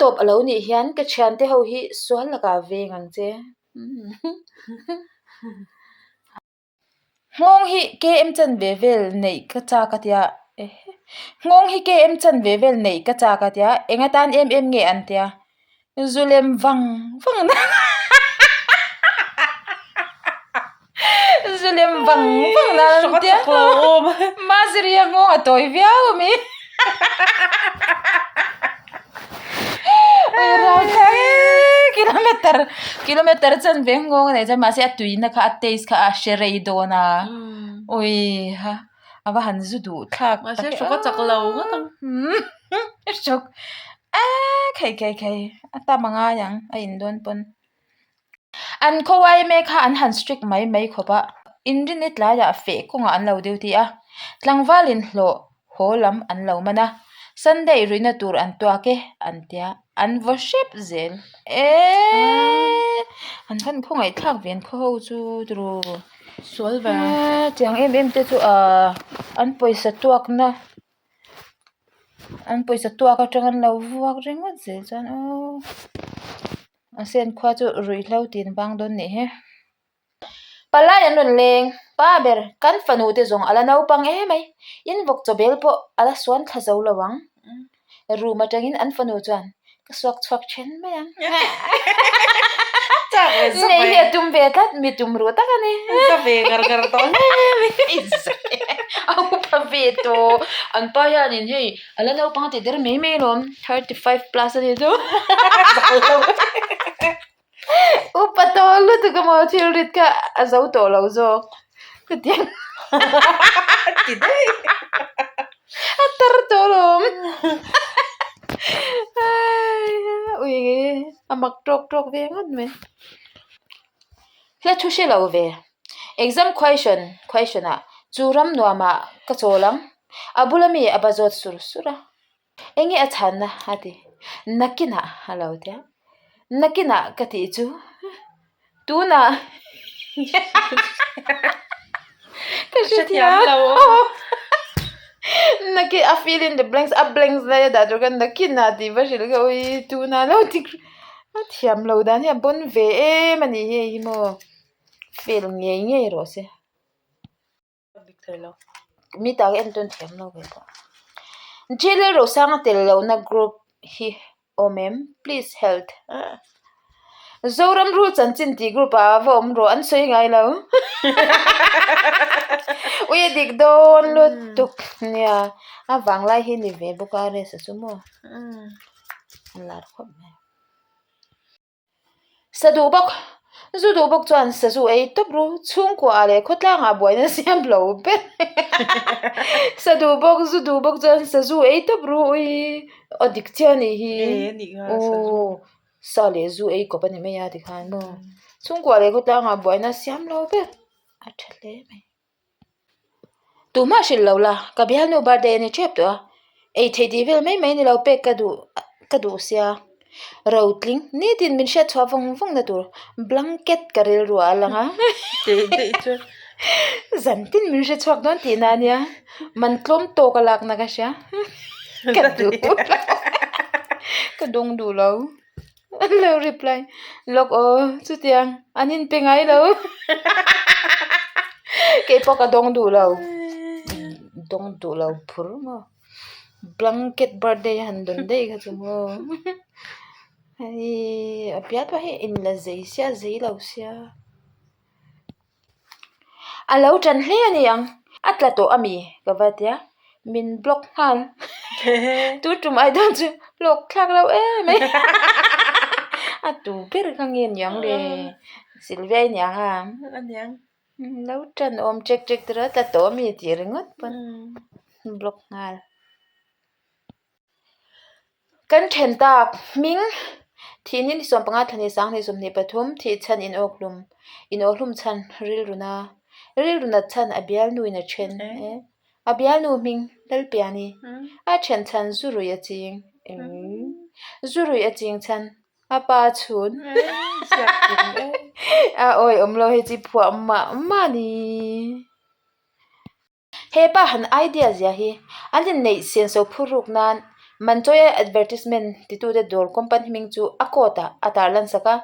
tawp a lo nih hian ka thiante ho hi sual lakah veng ang che. Nghawng hi KM chanve vel neih ka chak a tia Nghawng hi KM chanve vel neih ka chak a tia eng atan em em nge an tia zu lem vang vang na zu lem vang vang na an tia Maziri a nghawng a tawi viau a mi Kilometer kilometer chanve nghawng a neih chuan mahse a tuina kha a taste kha a hre rei dawn a ui ha a va han zu duh thlak tak mahse hrawk a chak lo ngawt ang hrawk eee khei khei khei a tam a ngai ang a in dawn pawn. An khawai mek kha an han strict mai mai khawp a, inrinni tlaiah feh kawngah an lo duty a, tlangval inhlawh haw lam an lo man a, Sunday ruihna tur an tuak e an tia, an vaw hrep zel eeee an han khawngaih thlak ve an khaw ho chu turu sual ve tiang em em te chu ahh an pawisa tuakna an pawisa tuak atang an lo vuak ringawt zel chuan aww. A sen khua chu ruihhlo tin vang dawn nih hi. Palai an rawn leng pa ber kan fanu te zawng a la naupang em mai in vawk chaw bel pawh a la suan thla zo lo ang. Room atangin an fanu chuan ka suak chhuak then mai ang. Nei hi a tum ve tlat mi tum ruh tak a ni. Ka ve ngar ngar tawh hle mai. A upa ve tawh an pa hianin hei A la naupang tih der mai mai alawm 35 plus a ni chu upa tawh lutuk emaw thil rit kha a zo tawh lo zawk ka ti ang ti daih a tar tawh alawm ui a mak tawk tawk ve ngawt mai hla thu hre lo ve. Exam question question ah chu ram nuam ah ka chawl ang a bula mi a ba zawt sur sur a enge a chhanna a ti nakinah a lo ti a nakinah ka tih chu tunah ka hrethiam lo nakin a fill in the blanks a blanks lai a dah tur khan nakinah tih va hrilh kha ui tunah lo ti a thiam lo dan hi a bawn ve em a nih hi hei hi maw. Fail ngei ngei rawh se. Mi tak en tawn thiam lo ve pawh. Jailer Rosanga tel lohna group hi awm em? Please help. Zoram rul chanchin tih group ah va awm rawh an sawi ngai lo. Ui a dik dawn lutuk nia a vanglai hi ni ve bawk a rest a chu maw. A lar khawp mai. Sa duh bawk, zu duh bawk chuan sazu ei tawp ru, chhungkuaah leh khawtlangah buaina siam lo ber. Sa duh bawk, zu duh bawk chuan sazu ei tawp ru ui aw dik chiah a nih hi. Aw sa leh zu ei kawp a ni mai a tikhan maw. Chhungkuaah leh khawtlangah buaina siam lo ber a tha hle mai. Tumah hrilh lo la, ka bialnu birthday a ni tep tawh a, ei theih tih vel mai mai ni lo pek ka duh ka duh sia, rotling nitin min hriat chhuah vawng vawng na tur blanket ka rilru ah a lang a, zantin min hre chhuak dawn tihna a nia, man tlawm tawk a lakna ka hria, ka duh lo, ka dawng duh lo. An lo reply lawk aw chutiang an inpe ngai lo keipawh ka dawng duh lo dawng duh lo phur maw blanket birthday a han dawn daih kha chu maw hei a bial pawh hi inla zei sia zei lo sia. A lo ṭan hle a ni ang, a tla tawh a mi ka va tia, min block nghal tu tum ai dawn chu hlawk thlak lo em mai a tu ber kha nge niang le Sylvia i niang a lo ṭan awm ṭek ṭek tur a tla tawh a mi tih ringawt pawn block nghal. Kan then tak hming thihni ni 15 thla ni 10 23 thih chhan in awkhlum in awkhlum chhan rilruna rilruna chhan a bialnu in a then a bialnu hming Lalpiani a then chhan zurui a ching zurui a ching chhan a pa chhun a awihawm lo hei chi phuah mah mah a ni. He pa han idea zia hi an inneih senso phur ruk nan Manchawia advertisement titute dawr company hming chu a coat ah a tarlan sak a,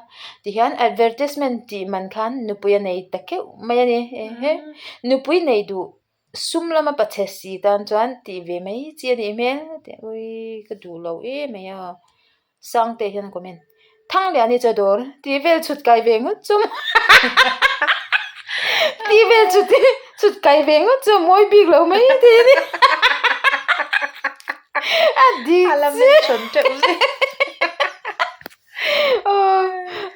tihian advertisement tih man khan nupui a nei ta keuh mai a ni. Ehe nupui nei duh sum lama pachhe si tan chuan tih ve mai chi a nih hmel ui ka duh lo em mai a. Sangte hian a comment. Thangliani chu a dawr tih vel chhut kai ve ngawt chu tih vel chhut chhut kai ve ngawt chu a mawi bik lo mai thei a ni a dik A la mention teuh zui aw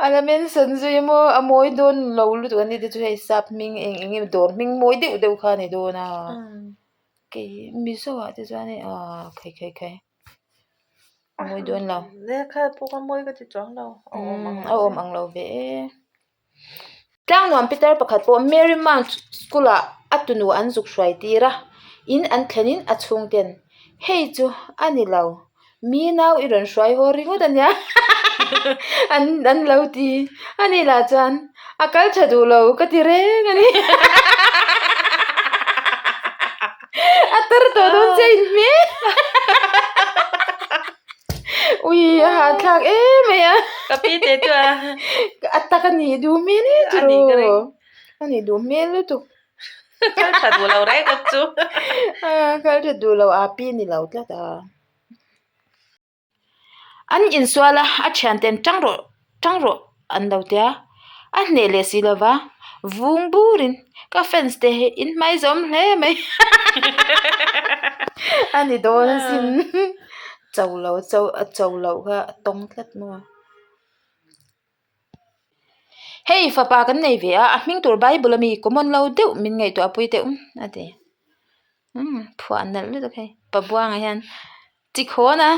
a la mention zui emaw a mawi dawn lo lutuk a ni te chu hei sap hming eng eng emaw dawr hming mawi deuh deuh kha a ni dawn a kei mizo ah te chuan hei ah khai khai khai. A mawi dawn lo. Lehkha pawh a mawi ka ti chuang lo. A awm ang lo. A awm ang lo ve e. Tlangnuam Peter pakhat pawh Mary Mount School ah a tunu an zuk hruai tir a, in an thlenin a chhungten, Hei chu a ni lo, mi nau i rawn hruai haw ringawt a nia an an lo ti. A ni lah chuan a kal tha duh lo ka ti reng a ni. A tar tawh dawn che in hmel Ui a hahthlak em mai a. Ka pi te chu a. A tak a nih duh hmel e A nih ka ring. A nih duh hmel lutuk. Kal tha duh lo reng ang chu. Kal tha duh lo a pi ni lo tlat a. An insual a, a thianten tang rawh tang rawh an lo tia, a hneh leh si lova, vung burin ka fans te hi in hmai zawm hle mai a ni dawn asin cho lo cho a cho loh kha a tawng tlat maw. Hei fapa kan nei ve a, a hming tur bible ami common lo deuh min ngaihtuah pui teh um a ti. Umm phuah nalh lutuk hei pabuangah hian chi khawn a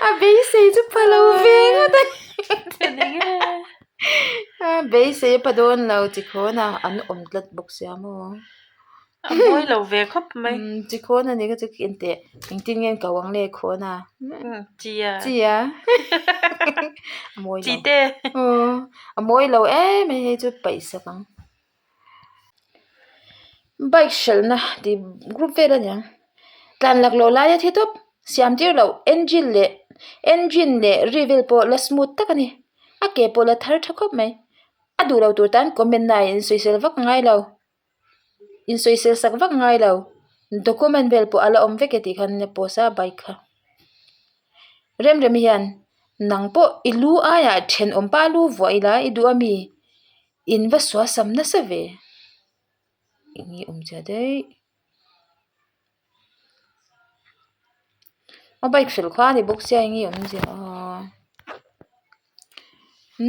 a beisei chu pha lo ve ngawt a a beisei a pha dawn lo chi khawn a an awm tlat bawk sia maw. A mawi lo ve khawp mai. Umm chi khawn a ni ka chu engteh engtin nge an ko ang le khawn a. Chi a. Chi a a mawi lo. Chi te. Aw a mawi lo em mai hei chu paih sak ang. Bike hralhna tih group vel a niang tlan lak loh laia thi tawp siam tir loh engine leh engine leh ri vel pawh la smooth tak a ni a ke pawh la thar tha khawp mai a duh lo tur tan comment na ah insawisel vak a ngai lo insawisel sak vak a ngai lo document vel pawh a la awm vek e tih khan a post a bike kha Remremi hian nang pawh i lu aiah thenawm pa lu vuah ila i duh ami. In va sual sam nasa ve eng nge awm chiah daih a bike fel kha a ni bawk sia eng nge awm chiah aw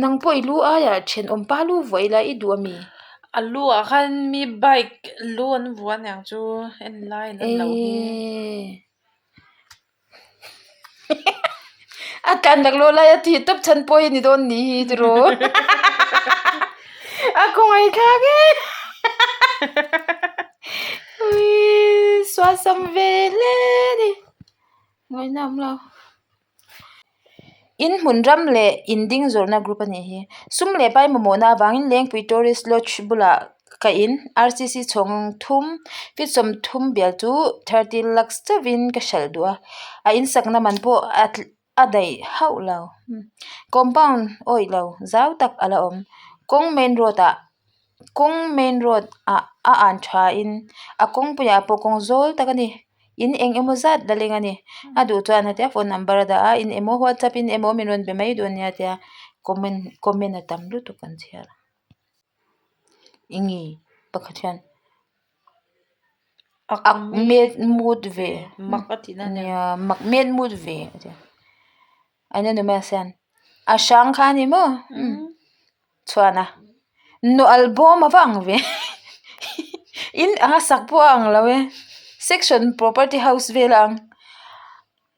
nang pawh i lu aiah thenawm pa lu vuah ila i duh ami. A lu ah khan mi bike lu an vuah aniang chu en lai an lo hi. A tlan laklawh lai a tih tawp chhan pawh hi ni dawn ni hi tiraw a khawngaih thlak e uii suasam ve hle a ni ngaihna awm lo. In hmun ram leh in ding zawrhna group a nih hi sum leh pai mamawhna avangin Lengpui Tourist Lodge bulah ka in rcc chhawng thum feet 30 bial chu 30 lakhs chauhin ka hralh duh a a in sakna man pawh a a daih hauh lo compound awih lo zau tak a la awm kawng main road ah kawng main road ah a an tha in a kawngpuiah pawh kawng zawl tak a ni. In eng emaw zat la leng a ni a duh chuan hetia phone number a dah a in emaw whatsapp in emaw min rawn be mai duh a nia tia comment comment a tam lutuk an chhiar eng nge pakhat hian ak met mut ve mak a tih na nia mak met mut ve a tia anonymous hian a hrang kha a ni maw chhuan a nawh bawm a va ang ve in anga sak pawh a ang lo e section property house vel a ang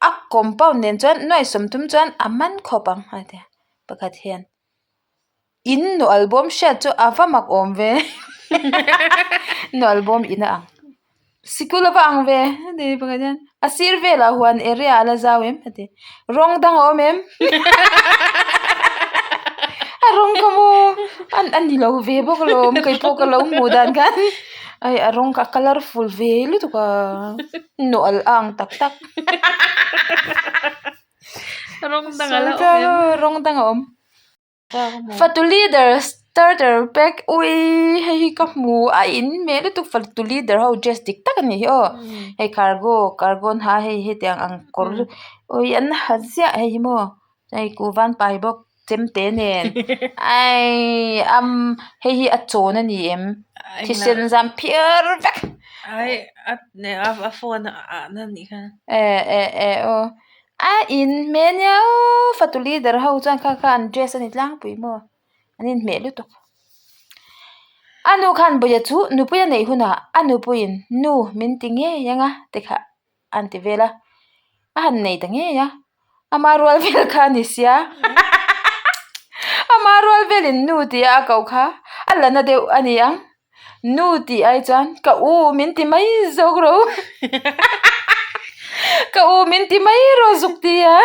a compound nen chuan nuai 30 chuan a man khawp ang a ti a pakhat hian in nawh bawm hriat chu a va mak awm ve nawh bawm in a ang. Sikul a va ang ve a ti pakhat hian a sir velah huan area a la zau em a ti rawng dang a awm em a rawng kha maw a ni lo ve bawk alawm keipawh ka lo hmuh dan khan. Ai a rawng kha a colourful ve lutuk a nawh a ang tak tak. Rawng dang a la awm em? Rawng dang a awm. Fatu leader starter pack ui hei hi ka hmu a in hmeh lutuk fatu leader ho dress dik tak a nih hi aw hei cargo cargo an ha a hei hetiang ang kawr ui an ha ziah hei hi maw hei kuhva an pai bawk chemte nen aii am hei hi a chawn a ni em thisen zam phiar vek eh eh eh aw. A inhmeh nia aw fatu leader ho chuan kha kha an dress a ni tlangpui maw an inhmeh lutuk a nu khan bawihte chu nupui a neih hunah a nupuiin nu min ti ngei ang a ti kha an ti vel a a han nei ta ngei a ama rual vel kha a ni sia ama rual velin nu tih a a koh kha a la na deuh a ni ang. Nu tih ai chuan ka u min ti mai zawk ro ka u min ti mai rawh zuk ti a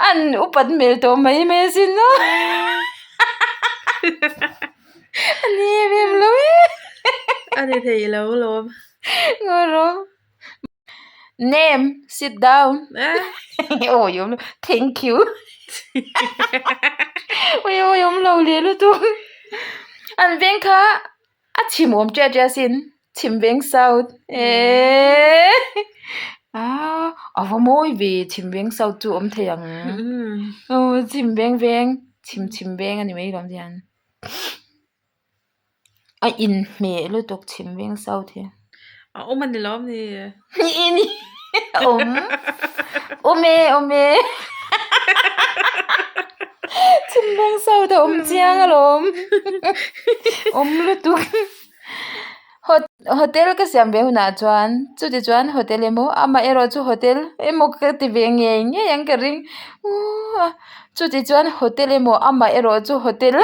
an upat hmel tawh mai mai asin aw a ni em em lo e a ni thei lo lawm ngaw rawh. Name, sit down. Awi awm lo. Thank you. Awi awi awm lo leh lutuk. An veng kha a chhim awm ṭiah ṭiah asin. Chhim veng south. Eeeee. Ah, a va mawi ve chhim veng south chu awm thei ang. Aw chhim veng veng, chhim chhim veng a ni mai lawm hian. A inhmeh lutuk chhim veng south hi. A awm a ni lo ni. Ni a awm. Awm e awm e. Chhim veng south a awm chiang alawm. Awm lutuk. Hotel ka siam ve hunah chuan chuti chuan hotel emaw amaherawh chu hotel emaw ka ti ve ngei ngei ang ka ring chuti chuan hotel emaw amaherawh chu hotel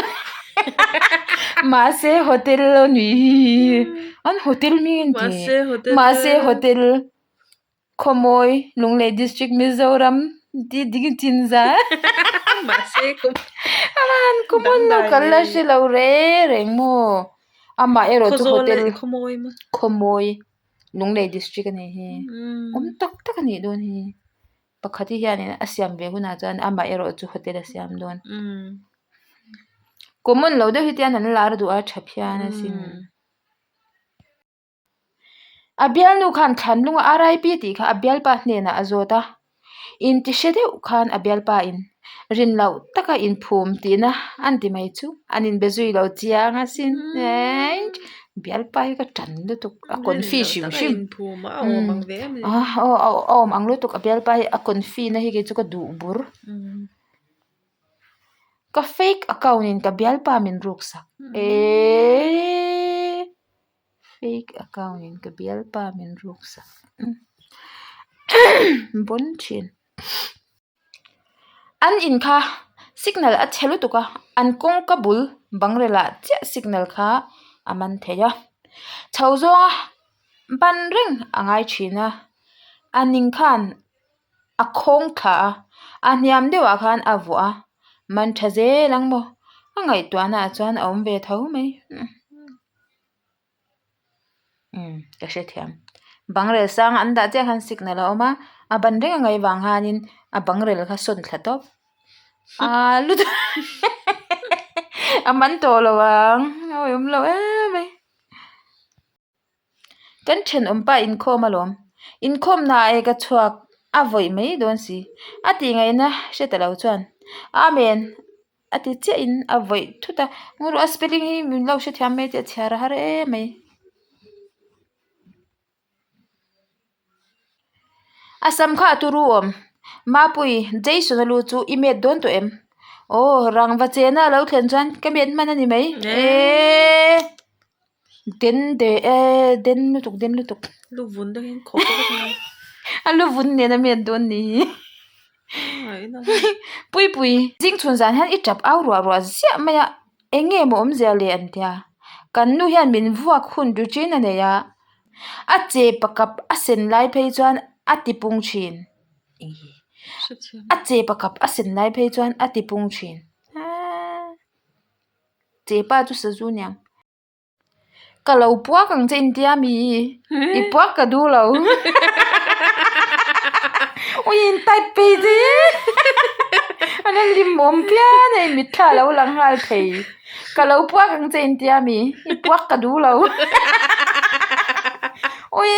mahse hotel a ni an hotel hming a ni mahse hotel. Khawmawi Lunglei District Mizoram tih dik chin za aman common lo kal la hre lo reng reng maw amah erawh chu hotel Khawmawi Lunglei District a nih hi awm tak tak a nih dawn hi pakhat hi hianin a siam ve hunah chuan amah erawh chu hotel a siam dawn common lo deuh hi te hian an lar duh a tha phian asin. A bialnu khan thlanlunga RIP tih kha a bialpa hnenah a zawt a, intihre deuh khan a bialpa in rin loh taka inphum tihna an ti mai chu an inbe zui lo chiang asin bialpa hi ka tan lutuk a confi hrim hrim a awm ang lutuk a bialpa hi a confi na hi kei chu ka duh bur. Ka fake account in ka bialpa min ruk sak eeeee fake account in ka bialpa min ruk sak bawn thin an in kha signal a chhe lutuk a an kawngka bul bang rel ah chiah signal kha a man thei a chho zawnga ban reng a ngai thin a a ning khan. a khawng thla a a hniam deuhah khan a vuah a man tha zel ang maw a ngaihtuahna ah chuan a awm ve tho mai umm ka hrethiam bang rel sang an dah chiah khan signal a awm a a ban reng a ngaih vang khanin a bang rel kha sawn thla tawp aaa lutuk a man tawh lo ang a awm lo em mai. Kan thenawm pa inkhawm alawm. Inkhawm na ah e ka chhuak a vawih mai dawn si. A tih ngaihna hre ta lo chuan Amen a ti chiah in a vawih thut a. Ngawruah a spelling hi min lo hrethiam mai tih a chhiar a har em mai. A sam kha a turu awm. Mapui, Jason a lu chu i met dawn tawh em? Aw, rangva chena a lo thlen chuan ka met hman a ni mai. Eeeee. Den de e, den lutuk den lutuk. Lu vun deuh hian khawp vek a ni. A lu vun nen a met dawn ni hi. Puipui, zing chhun zan hian i tap au ruah ruah ziah mai a, eng nge maw awmzia le an tia. Kan nu hian min vuak hun routine a nei a, a che pakap a sen lai phei chuan a ti pung thin. A che pakap a sen lai phei chuan a ti pung thin. Che pa chu sazu niang. Ka lo puak ang che intia mi i puak ka duh lo. Ui in type phei che a la hlim awm phian a i mitthla a lo lang nghal thei. Ka lo puak ang che intia mi i puak ka duh lo. Ui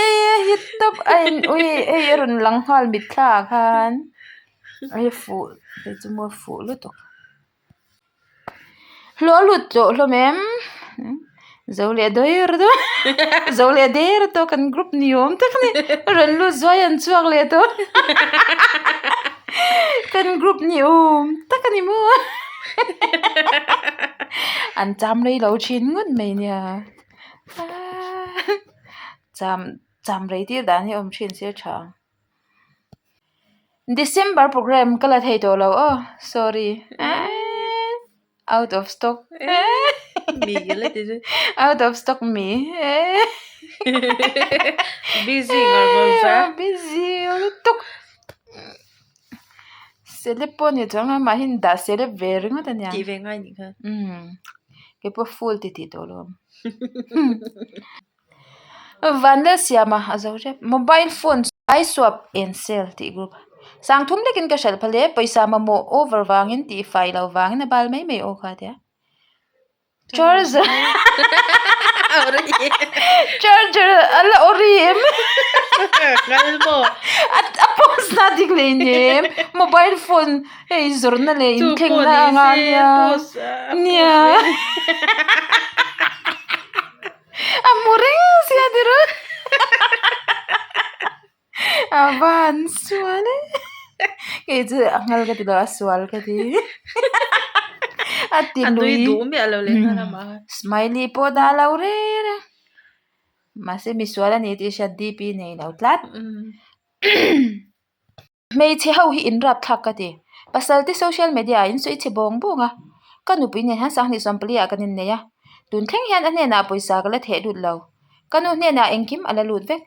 hit tawp a in ui hei a rawn lang nghal mitthla ah khan hei fuh hei chu maw fuh lutuk. Hlawh lut tawh hlawm em? Zo leh der dawn zo leh der tawh kan group ni awm tak a ni rawn lut zuai an chhuak leh tawh kan group ni awm tak a ni maw an cham rei lo thin ngawt mai nia cham cham rei tir dan hi a awm thin se a tha ang. December program ka la thei tawh lo aw sorry out of stock mi ka la ti chu out of stock mi busy ngar ngar va busy lutuk celeb pawh ni chuang a mahni dah celeb ve ringawt ania tih ve ngai nih kha umm keipawh full ti tih tawh lo Vanlal siama a zo hrep mobile phone I swap and sell tih group sangthum lekin ka hralh phal e pawisa mamawh over vangin tih fai loh vangin a bal mai mai aw kha tia charger charger a la awri em a post na dik leh nem mobile phone hei zawrhna leh inthlengna anga nia nia. A hmu reng sia ti rawh a van sual e kei chu a nghal ka ti lo a sual ka ti a ti lui smiley pawh dah lo reng a mahse misual a ni tih hriat dp nei lo tlat. Hmeichhe ho hi in rapthlak ka ti. Pasal te social media ah in sawi chhe bawng bawng a. Ka nupui nen hian sanghnih sawmpali ah kan innei a. Tun thleng hian a hnenah pawisa ka la theh lut lo. Ka nu hnenah engkim a la lut vek.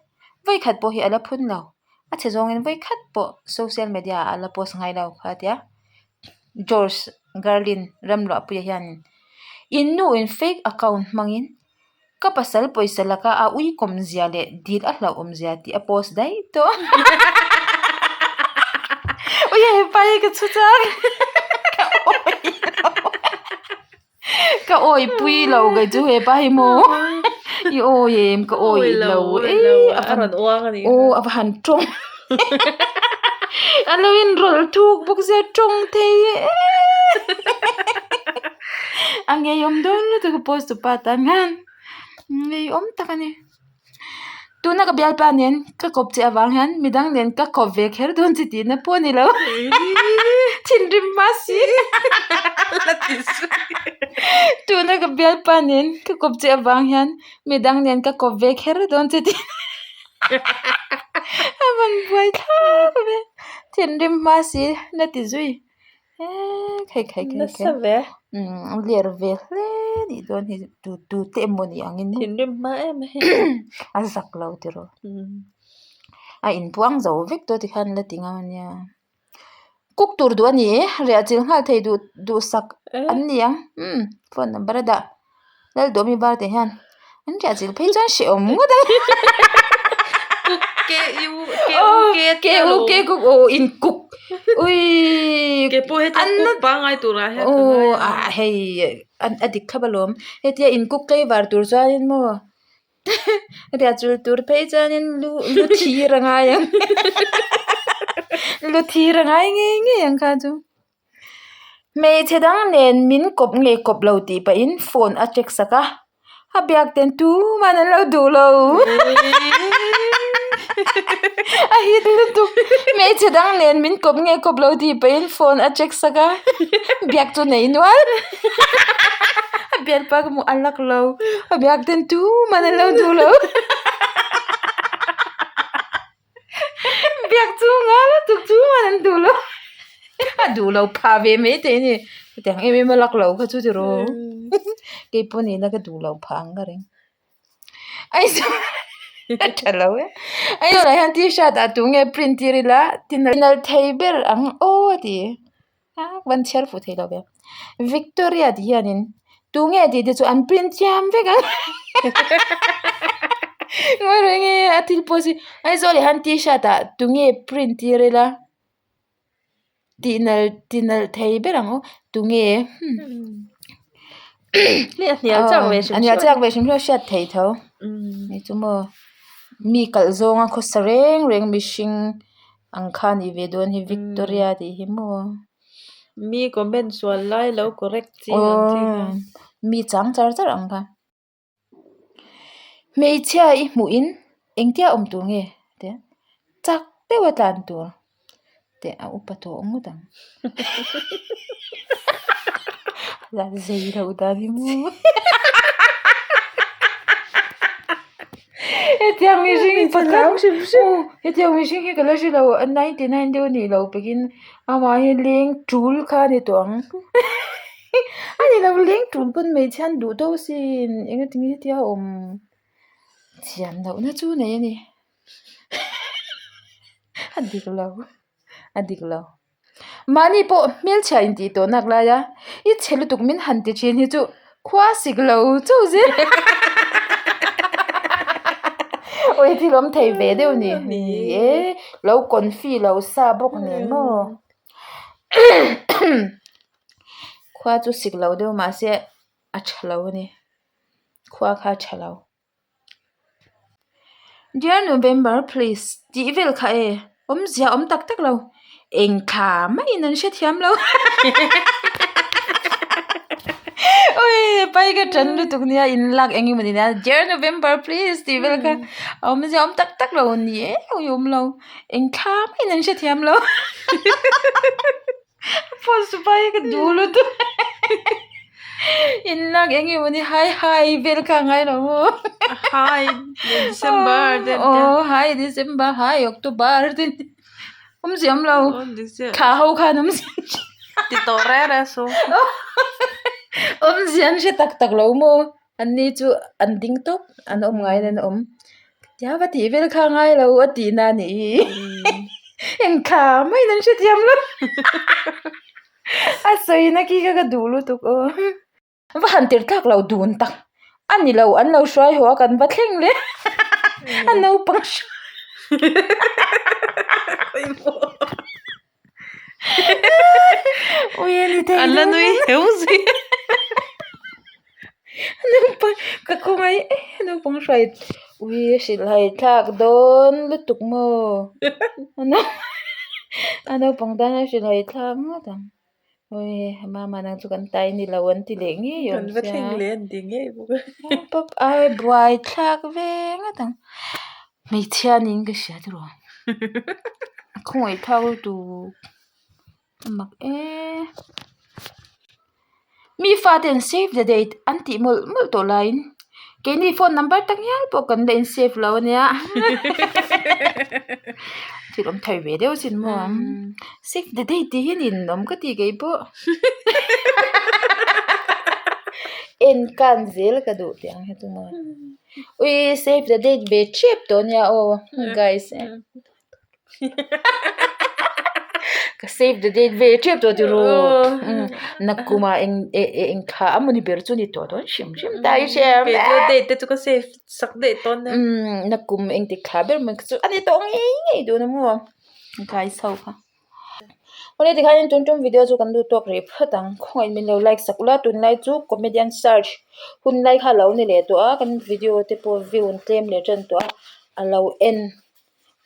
Vawikhat pawh hi a la phun lo. A chhe zawngin vawikhat pawh social media ah a la post ngai lo kha a ti a. George Garlin Ramluahpuia hianin in nu in fake account hmangin Ka pasal pawisa laka a uikawm zia leh dil a hlauhawm zia tih a post daih tawh. Ui hei pa hi ka chhu chak. Ka awi lo. Ka awi pui lo kei chu hepa hi maw. I awi em ka awi lo e. A rawn uang a nih. Aw a va han tawng. A lo inrawlh thuk bawk sia tawng thei e. A ngeiawm dawn lutuk a post tupa tan khan ngeiawm tak a ni. Tuna ka bialpa nen ka kawp che avang hian midang nen ka kawp ve kher dawn che tihna pawh a ni lo. Thinrim hma si. Tuna ka bialpa nen ka kawp che avang hian midang nen ka kawp ve kher dawn che tihna. A van buai thlak ve. Thinrim hma si na ti zui. Eee khai khai khai Nasa ve. Umm ler ve hle nih dawn hi tu tu te emaw ni angin Thinrim hma em a hei. A zak lo tiraw. A inpuang zo vek tawh tikhan la ti ngam ania. Cook tur duh a ni e riah chilh nghal thei duh duhsak an ni ang umm phone number a dah. Laldawmi bar te hian an riah chilh phei chuan hrehawm ngawt ang Cook K U K U K K U K cook aw in cook uii Ke pawh hetia cook pangngai turah hian ka ngai a hei a dik thlap alawm hetia in cook tlaivar tur chuanin maw riah chilh tur phei chuanin lu lu thir a ngai ang lu thir a ngai ngei ngei ang kha chu. Hmeichhe dang nen min kawp nge kawp lo tih pahin phone a check sak a, a biak ten tuman an lo duh lo. A hit lutuk. Hmeichhe dang nen min kawp nge kawp lo tih pahin phone a check sak a, biak chu nei nual. A bialpa ka hmuh a lak lo, a biak ten tuman an lo duh lo. Biak chu nga lutuk chu an an duh lo a duh lo phah ve mai thei a ni hetiang em em a lak loh kha chu ti rawh kei pawh ni ila ka duh loh phah ang ka ring Aizawl a tha lo e Aizawl ah hian t-shirt ah tunge print tir ila ti nalh thei ber ang aw a ti a van chhiar fuh thei lo ve Victoria tih hianin. Tunge tih te chu an print thiam vek ang ngawi reng e a thil post hi Aizawl ah hian t-shirt ah tunge print tir ila tih nalh ti nalh thei ber ang aw tunge a hnial chak ve hrim hrim a hriat theih tho hei chu maw mi kalh zawnga khawsa reng reng mihring ang kha a nih ve dawn hi Victoria tih hi maw. Mi comment sual lai lo correct chi ang chi kha. Mi chang char char ang kha. Hmeichhia i hmuh in engtia awm tur nge tia chak deuh a tlan tur teh a upa tawh ngawt ang. La zei loh dan hi maw. Hetiang mihring hi pakhat hetiang mihring hi ka la hre lo 99 deuh a nih loh pekin amah hi leng tul kha a ni tawh ang a ni lo leng tul pawn hmeichhia an duh tawk sin engati nge hetia a awm thiam lohna chu nei a ni a dik lo a dik lo. Mahni pawh hmelchhia intih tawh nak lai a, i chhe lutuk min han ti thin hi chu khua sik lo chauh zel awi thil awm thei ve deuh ni ni e lo confi lo sa bawk nen maw khua chu sik lo deuh mahse a tha lo a ni khua kha a tha lo. Dear November please tih vel kha e awmzia awm tak tak lo eng thla maiin an hrethiam lo ui pai ka tan lutuk nia in lak eng emaw ni nia Dear November please tih vel kha awmzia awm tak tak lo ni e awm lo eng thla maiin an hrethiam lo. Post vai ka duh lutuk in lak eng emaw ni hi hi vel kha a ngai lo maw hi December te an tia aw hi December hi October te awmzia awm lo thla ho khan awmzia ti tawh reng reng suh awmzia an hre tak tak lo maw an ni chu an ding tawp an awm ngaiin an awm tia va tih vel kha a ngai lo a tih na a nih hi engthla maiin an hrethiam lo a sawi na khi kha ka duh lutuk aw va han tir tlak lo dun tak a ni lo an lo hruai haw a kan va thleng leh a naupang Ui a ni thei An la nui heu zui. Naupang ka khawngaih e naupang hruai ui a hrilh hai thlak dawn lutuk maw a naupang tan a hrilh hai thlak ngawt ang ui mama nang chu kan tai ni lo an ti leh ngei awm sia. Kan va thleng leh an ti ngei bawk a. Pawp ai buai thlak ve ngawt ang. Hmeichhia niin ka hria tiraw a khawngaih thlak lutuk a mak e mi fate an save the date an tih mawlh mawlh tawh laiin keini phone number tak ngial pawh kan la in save lo ania thil awm thei ve deuh sin maw save the date tih hi a ninawm ka ti keipawh en kan zel ka duh tih ang hi chu maw. Ui save the date ve thep tawh ania aw guys ka save the date ve thep tawh tiraw nakuma eng eng thla a mawni ber chu ni tawh dawn hrim hrim ta i hre em kei chu date te chu ka save sak daih tawn nia nakum engtik thla ber mai chu a ni tawh ngei ngei dawn a maw guys ho kha. Awle tikhianin tun tum video chu kan duh tawk rih phawt ang khawngaih min lo like sak ula tunlai chu comedian search hun lai kha a lo ni leh tawh a kan video te pawh view an tlem leh tan tawh a a lo en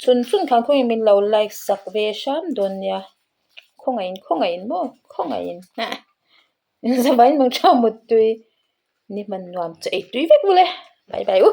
chhun chhun khan khawngaih min lo like sak ve hram dawn nia khawngaihin khawngaihin maw khawngaihin in zavaiin mang tha muttui ni hman nuam chu ei tui vek bawk e bye bye u.